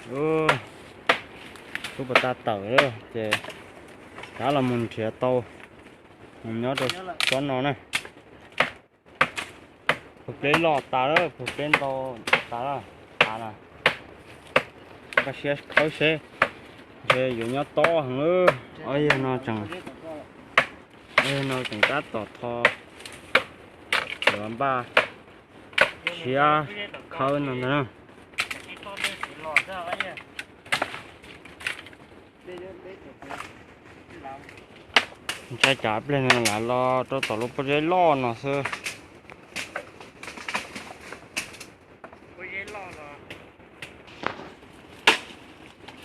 Ub, twb puas tas tawm ces rov los mus nrhiav tau, mus nyob rau tsob no na. Puag peb loj tas lawm, puag peb ntau tas lawm, tas lawm. Nkag siab khawb seb, ntshe yuav nyob tob heev lawm. Ob yawg no tseem, ob yawg no tseem tab tom tho, yuav npaj siab khawb no ntag na. Ntshai tsam pliag no lam los rau tom lub pob zeb loj no xwb.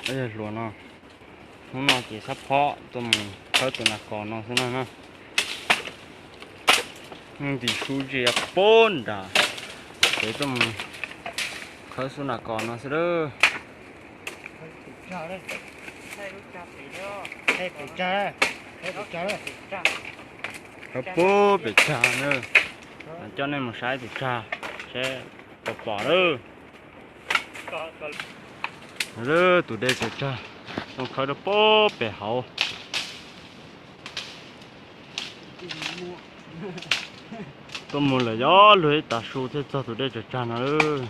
Yawg hluas no, hnub no ces xab phob tuaj mus khawb tus nas kos no xwb na. Ntim su ntsia pob nram, ces tuaj mus khawb xub nas kos no xwb lawm. Khawb puag pem tsag na, coj nej mus saib tus tsag seb puas pom lawm. Lawm tus dej tsaws tsag, tuaj khawb rau puag pem hauv. Tuaj mus lawm yog luag ib tav su thiaj txog tus dej tsaws tsag no lawm.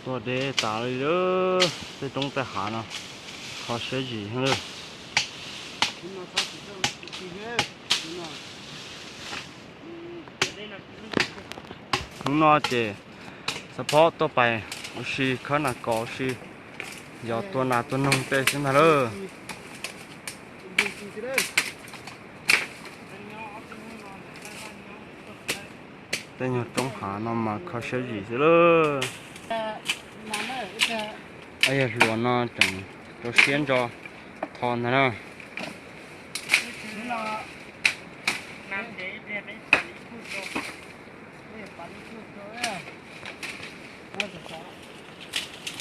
Tuaj deb tas li lawm, tej roob tej hav no kho siab zim heev lawm. Hnub no ces xab phob tuaj pais ua si khawb nas kos ua si, yog tua nas tua noog tej xwb ntag lawm. Tej nyuag roob hav no mas kho siab zim xwb lawm. Ob yawg hluas no tseem rau siab ntso tho ntag na.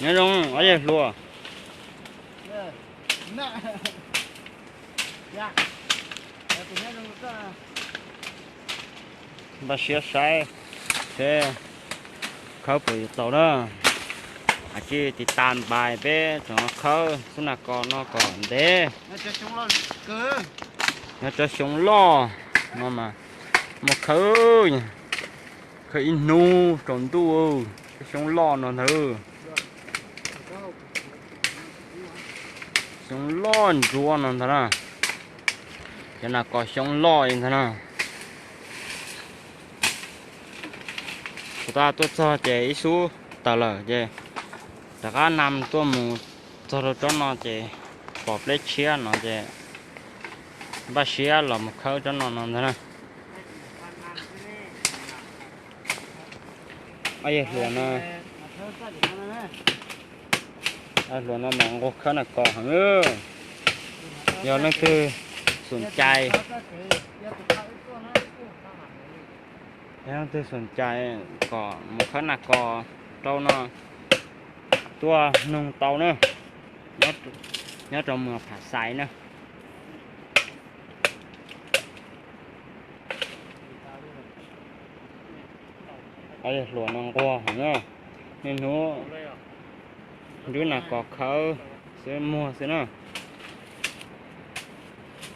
Nyob zoo ob yawg hluas. Npaj siab saib seb khawb puas yuav tau na. Hais tsis tiv tas npais peb tseem khawb xub nas kos no kom ntev. Nyob tsawg xyoo loj no mas muaj khawb, khawb ib hnub tsaus ntuj, xyoo loj no ntag. Xyoo loj ntsuab no ntag na. Cov nas kos xyoo loj li ntag na. Kuv tab tuaj txog ces ib xub tawm lawm ces rov qab nam tuaj mus txog rau tsob no ces pom pleb tshiab no ces npaj siab los mus khawb tsob no no ntag na. Ob yawg hluas no, hluas no mas nquag khawb nas kos heev. Yog leej twg xoom cai, yog leej twg xoom cai kom mus khawb nas kos rau no tuaj noog tau na, nyob rau Muas Pham Xais na. Ob yawg hluas no nquag heev na, niaj hnub nrub nas kos khawb xwb muag xwb na.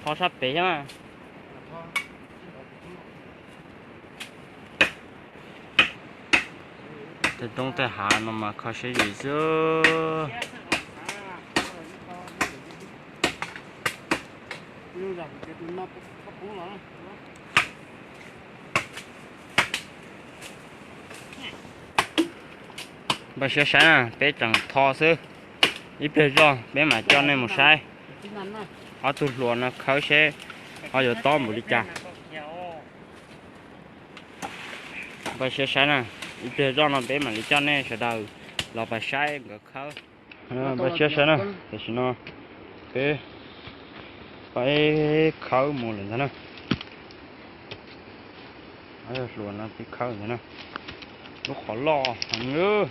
Tho sab pem thiab mas. Tej roob tej hav no mas kho siab zim xwb. Npaj siab saib na, peb tseem tho xwb. Ib pliag zoj peb mam coj nej mus saib ob tug hluas no khawb seb ho yuav tob npaum li cas. Npaj siab saib na, ib pliag zoj no peb mam li coj nej sawv daws los pais saib nkawd khawb. Npaj siab saib na, tam sim no peb pab khawb mus lawm ntag na. Hluas no peb khawb ntag na. Lub qhov loj heev.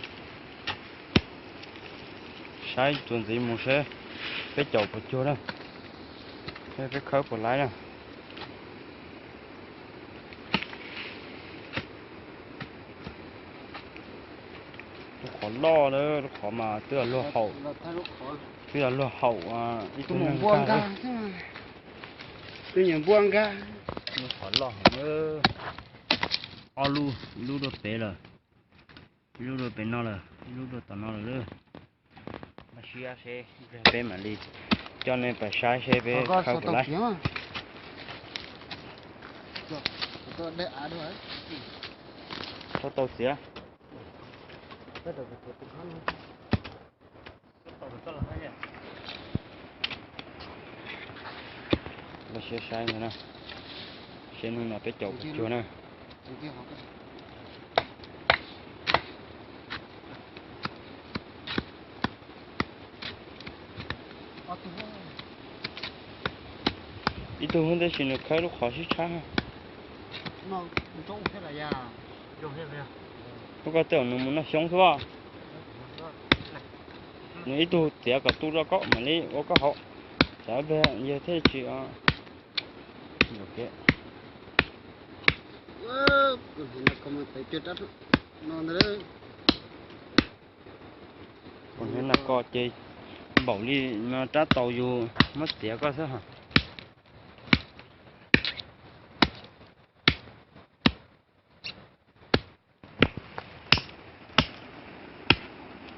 Saib txuas ntxiv mus seb peb caum puas cuag na, seb peb khawb puas laib na. Loj lawm, lub qhov mas twb yog luag haum, twb yog luag haum ib tug npua nkag, twb yog npua nkag. Lub qhov loj heev, ob lub, ib lub dua pem lawm, ib lub dua pem no lawm, ib lub dua tom no lawm. Mas siab seb, peb mam li coj nej pais saib seb peb khawb puas laib. Tau tau txiav. Los siab saib ntag na, seb hnub no peb caum puas cuag na. Ib tug tab sis nws khawb lub qhov sib tshab. Lub koj tej zaum nws mus noj xyoob xwb. Nws ib tug txiav kom tu rau koj mam li ua koj haus, tsam ib pliag yawg thiaj tsis. Kuv hnov nas kos ces npaum li no rab taus yus muab txiav koj xwb.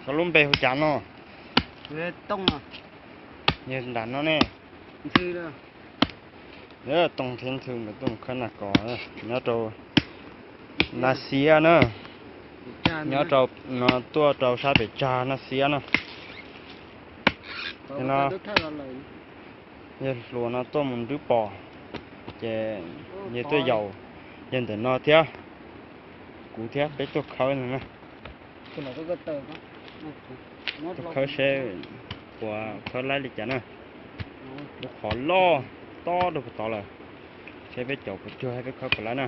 Koj lub npe hu cas no? Yog nram no ne. Tooj thiab Ntxhw nkawd tuaj mus khawb nas kos nyob rau Naj Xiab na, nyob rau no tuaj rau sab pem tsag Naj Xiab no. No yawg hluas no tuaj mus nrwb pos, ces yawg tuaj yaum yawg ntawm no thiab, kuv thiab peb tuaj khawb no na. Tuaj khawb seb puas khawb laib li cas na. Lub qhov loj tob rau puag tod lawm, seb peb caum puas cuag, peb khawb puas laib na.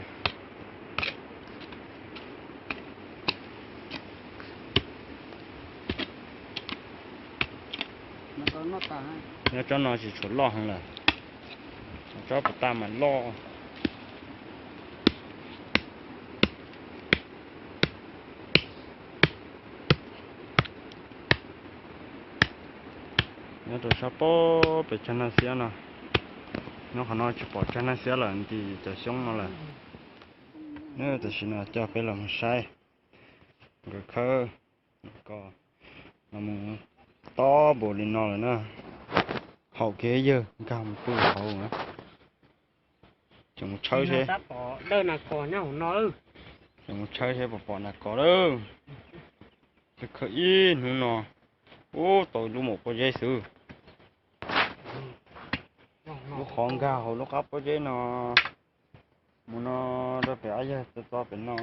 Nyob tsob no tsis tshua loj heev lawm, tsob puas tag mas loj. Nyob rau sab pem tsag Naj Xiab no, nyob qhov no tsis pom tsag Naj Xiab lawm, ntim cov xyoob no lawm. Tam sim no coj peb los mus saib nkawd khawb ko, los mus tob npaum li no lawm na. Haum kiag yawg nkag mus pw hauv na. Tseem mus tshawb seb, tseem mus tshawb seb puas pom nas kos lawm. Peb khawb ib hnub no, ub, tau lub maum pob zeb xwb. Lub qhov nkag hauv lub qab pob zeb no, mus no rau pem ob yawg txo txo pem no.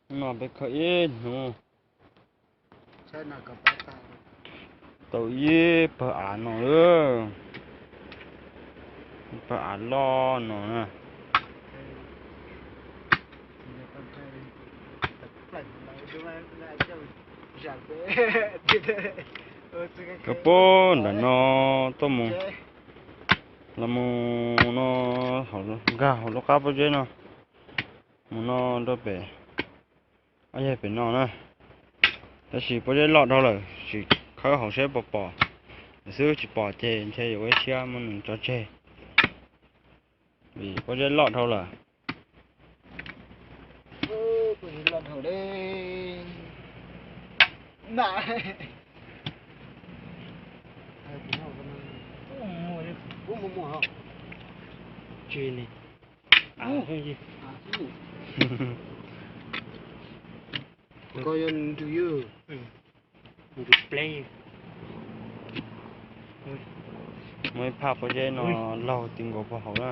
Hnub no peb khawb ib hnub, tau ib pawg av no, pawg av loj no na. Kawg puag nram no tuaj mus, los mus no, nkag hauv lub qab pob zeb no, mus no rau pem, ob yawg pem no na. Tab sis pob zeb loj dhau lawm, tsis khawb hauv seb puas pom, xwb tsis pom ces ntshe yuav ua ib siab muab nws tso tseg, vim pob zeb loj dhau lawm. Muaj ib phaj pob zeb no laug ti nkaus puag hauv na.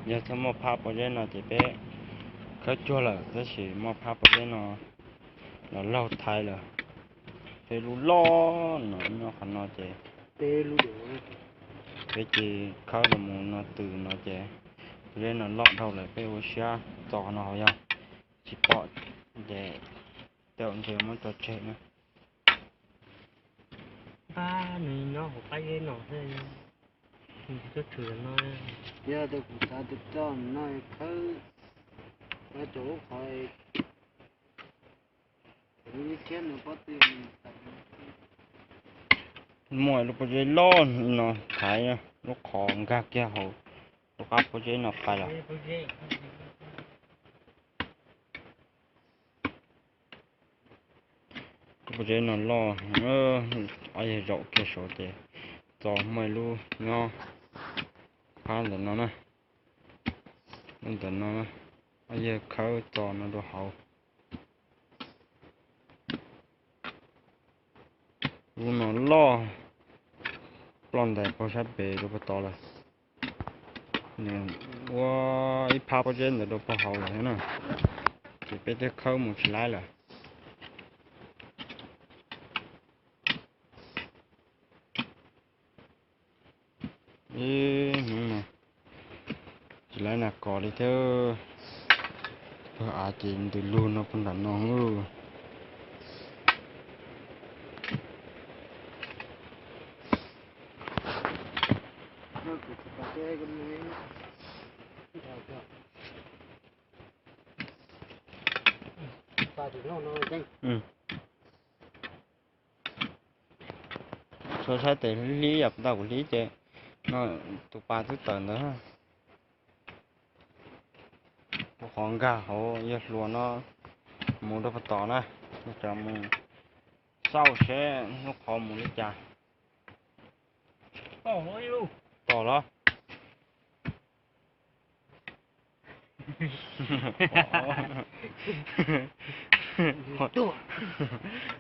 Yog txhob muaj phaj pob zeb no ces peb khawb cuag lawm, tab sis muaj phaj pob zeb no los laug thaiv lawm. Peb lub loj no nyob qhov no ces peb cia khawb los mus no tws no ces pob zeb no loj dhau lawm, peb ua siab txo qhov no hauv, yog tsis pom ces tej zaum ntshe muab tso tseg na. Pab nws nyob hauv qab zeb no xwb, nws tsis tuaj tshwm no. Yog tias kuv xav tias txog no khawb, rau lub qhov muaj lub pob zeb loj no thaiv lub qhov nkag kiag hauv lub qab pob zeb no pais lawm. Lub pob zeb no loj, ob yawg zaum kiag saud ces txo muaj ib lub nyob phab ntawm no na, lub ntawm no, ob yawg khawb txo no rau hauv. Lub no loj, ploj ntais puag sab pem rau puag tod lawm. Nws ua ib phab pob zeb ntawd rau puag hauv lawm thiab na, ces peb twb khawb mus tsis laib lawm. Ib hnub no tsis laib nas kos li thiab, puag av ces ntws lug no puag nram no. Tsuas saib tes hlib yam tau kuv hlib ces no tus pas twb tawm ntawd. Tus qhov nkag hauv yawg hluas no mus rau puag tom na, yog mus xauj seb lub qhov mus li cas. Tom los?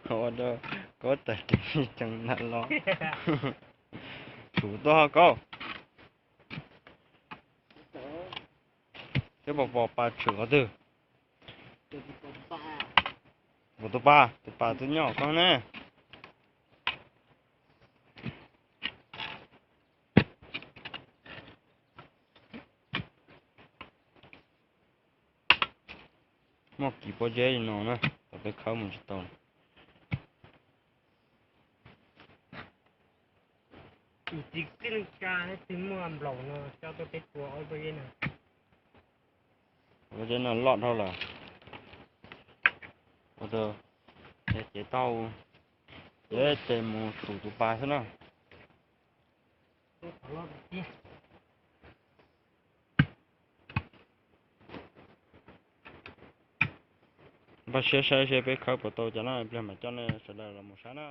Ua rau koj tawm tes tsees ntag los. Tshum tuaj koj. Twb pom pom pas tshwm qhov twg? Pom tus pas, tus pas twb nyob koj ne. Muaj kiv pob zeb li no na, peb khawb mus tsis tau. Tus txiv kwj neej tsa twg muaj nplaum no coj tuaj peb tua ob pob zeb no. Pob zeb no loj dhau lawm. Ua rau ces tau, ces mus tshum tus pas xwb na. Npaj siab saib seb peb khawb puas tau cas na, pliag mam coj nej sawv daws los mus saib na.